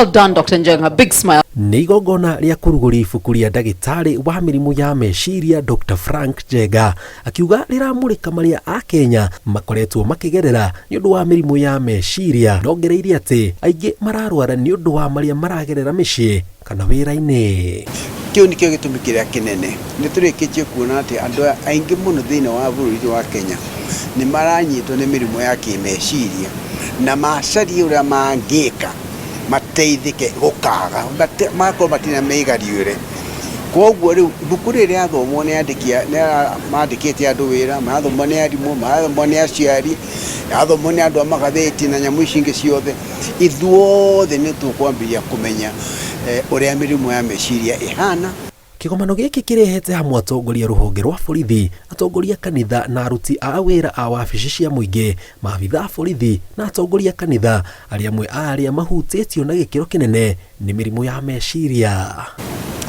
Well done, Dr. Njenga. Big smile. Nĩ igongona rĩa kũrugũria ibuku rĩa ndagĩtarĩ wa mĩrimũ ya meciria Dr. Frank Njenga, akiuga rĩramũrĩka marĩa Akenya makoretwo makĩgerera nĩ ũndũ wa mĩrimũ ya meciria. Nongereirie atĩ aingĩ mararwara nĩ ũndũ wa marĩa maragerera mĩciĩ kana wĩra-inĩ. Kĩu nĩkĩo gĩtũmi kĩrĩa kĩnene. Nĩ tũrĩkĩtie kuona atĩ andũ aingĩ mũno thĩinĩ wa bũrũri wa Kenya nĩ maranyitwo nĩ mĩrimũ ya kĩmeciria, na macarie ũrĩa mangĩka mateithĩke gũkaga magakorwo matirĩ na mĩgariũre. Koguo rĩu ibuku rĩrĩ rĩathomwo nĩ andĩki, mandĩkĩte andũ wĩra, marathomwo nĩ arimũ, marathomwo nĩ aciari, marathomwo nĩ andũ a magathĩti na nyamũ ici ingĩ ciothe, ithuothe nĩ tũkwambĩrĩria kũmenya ũrĩa mĩrimũ ya meciria ĩhana. Kĩgomano gĩkĩ kĩrehete hamwe atongoria rũhonge rwa borithi, atongoria kanitha na aruti a wĩra a wabici cia mũingĩ, maabitha a borithi na atongoria kanitha, arĩa amwe a arĩa mahutĩtio na gĩkĩro kĩnene nĩ mĩrimũ ya meciria.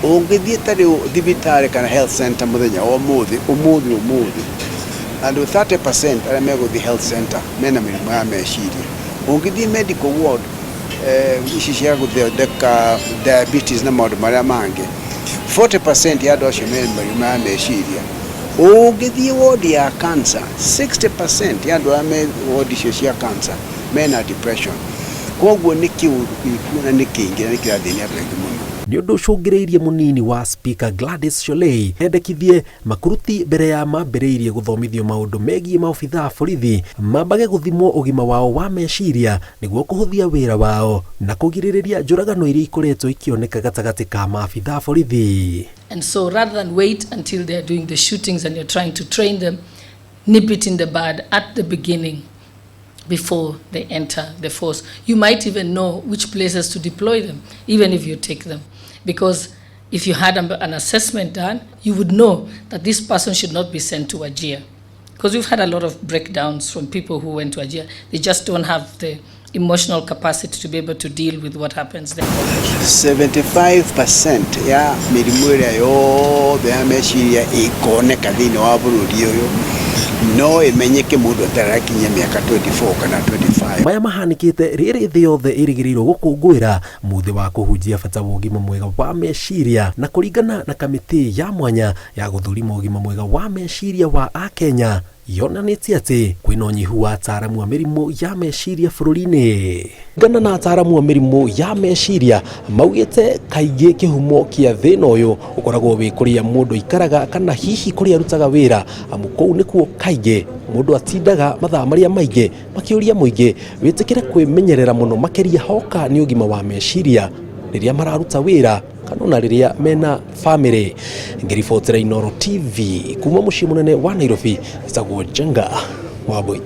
Ũngĩthiĩ ta rĩu thibitarĩ kana health center mũthenya wa ũmũthĩ, ũmũthĩ ũmũthĩ, andũ 30% arĩa megũthiĩ health center mena mĩrimũ ya meciria. Ũngĩthiĩ medical ward, ici cia gũthondeka diabetes na maũndũ marĩa mangĩ, 40% ya andũ acio mena mĩrimũ ya meciria. Ũngĩthiĩ ward ya cancer, 60% ya andũ arĩa me ward icio cia cancer mena depression. Koguo nĩ kĩũndũ gĩkuo na nĩ kĩingĩ na nĩ kĩrathĩnia andũ aingĩ mũno. Nĩ ũndũ ũcũngĩrĩirie mũnini wa Speaker Gladys Shollei endekithie makuruti mbere ya mambĩrĩirie gũthomithio maũndũ megiĩ maobitha a borithi mambage gũthimwo ũgima wao wa meciria nĩguo kũhũthia wĩra wao na kũgirĩrĩria njũragano iria ikoretwo ikĩoneka gatagatĩ ka maabitha a borithi. And so rather than wait until they are doing the shootings and you're trying to train them, nip it in the bud at the beginning before they enter the force. You might even know which places to deploy them, even if you take them. Because if you had an assessment done, you would know that this person should not be sent to Wajir. Because we've had a lot of breakdowns from people who went to Wajir. They just don't have the emotional capacity to be able to deal with what happens there. 75% ya mĩrimũ ĩrĩa yothe ya meciria ĩkoneka thĩinĩ wa bũrũri ũyũ no ĩmenyeke mũndũ atarakinyia mĩaka 24 kana 25. Maya mahanĩkĩte rĩrĩ thĩ yothe ĩrĩgĩrĩirwo gũkũngũĩra mũthĩ wa kũhunjia bata wa ũgima mwega wa meciria, na kũringana na kamĩtĩ ya mwanya ya gũthũrima ũgima mwega wa meciria wa Akenya, yonanĩtie atĩ kwĩna ũnyihu wa ataaramu a mĩrimũ ya meciria bũrũri-inĩ. Kũringana na ataaramu a mĩrimũ ya meciria, maugĩte kaingĩ kĩhumo kĩa thĩna ũyũ ũkoragwo wĩ kũrĩa mũndũ aikaraga kana hihi kũrĩa arutaga wĩra, amu kũu nĩkuo kaingĩ mũndũ atindaga mathaa marĩa maingĩ, makĩũria mũingĩ wĩtĩkĩre kwĩmenyerera mũno makĩria hoka nĩ ũgima wa meciria rĩrĩa mararuta wĩra kana ona rĩrĩa mena famĩlĩ. Ngĩribotera Inooro TV kuma mũciĩ mũnene wa Nairobi, ĩtagwo Njenga Wambui.